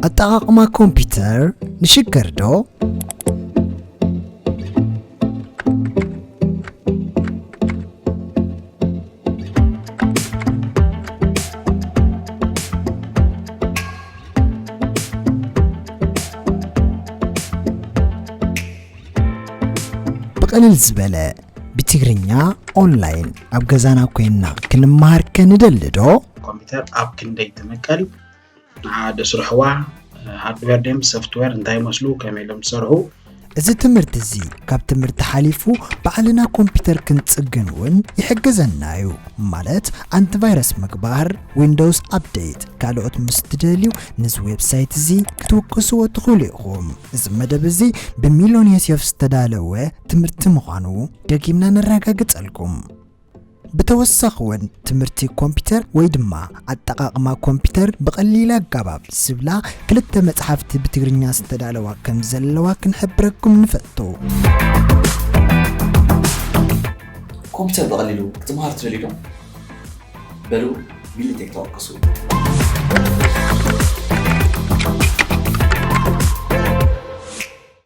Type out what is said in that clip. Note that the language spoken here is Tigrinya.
ኣጠቓቕማ ኮምፒውተር ንሽገር ዶ? ብቐልል ዝበለ ብትግርኛ ኦንላይን ኣብ ገዛና ኮይንና ክንመሃር ከ ንደሊ ዶ? ኮምፒውተር ኣብ ክንደይ ትምቀል፣ ንዓ ደስርሕዋ፣ ሃርድዌር ድዮም ሶፍትዌር፣ እንታይ ይመስሉ፣ ከመይ ኢሎም ዝሰርሑ። እዚ ትምህርቲ እዚ ካብ ትምህርቲ ሓሊፉ ባዕልና ኮምፒውተር ክንጽግን እውን ይሕግዘና እዩ። ማለት ኣንቲቫይረስ ምግባር፣ ዊንዶውስ ኣፕዴት፣ ካልኦት ምስ ትደልዩ ነዚ ዌብሳይት እዚ ክትውቅስዎ ትኽእሉ ኢኹም። እዚ መደብ እዚ ብሚልዮን ዮሴፍ ዝተዳለወ ትምህርቲ ምዃኑ ደጊምና ነረጋግጸልኩም። ብተወሳኺ እውን ትምህርቲ ኮምፒውተር ወይ ድማ ኣጠቓቕማ ኮምፒውተር ብቐሊል ኣገባብ ዝብላ ክልተ መጽሓፍቲ ብትግርኛ ዝተዳለዋ ከም ዘለዋ ክንሕብረኩም ንፈቱ። ኮምፒውተር ብቐሊሉ ክትመሃር ትደልዩ ዶ? በሉ፣ ቢሊቴክ ተወቅሱ።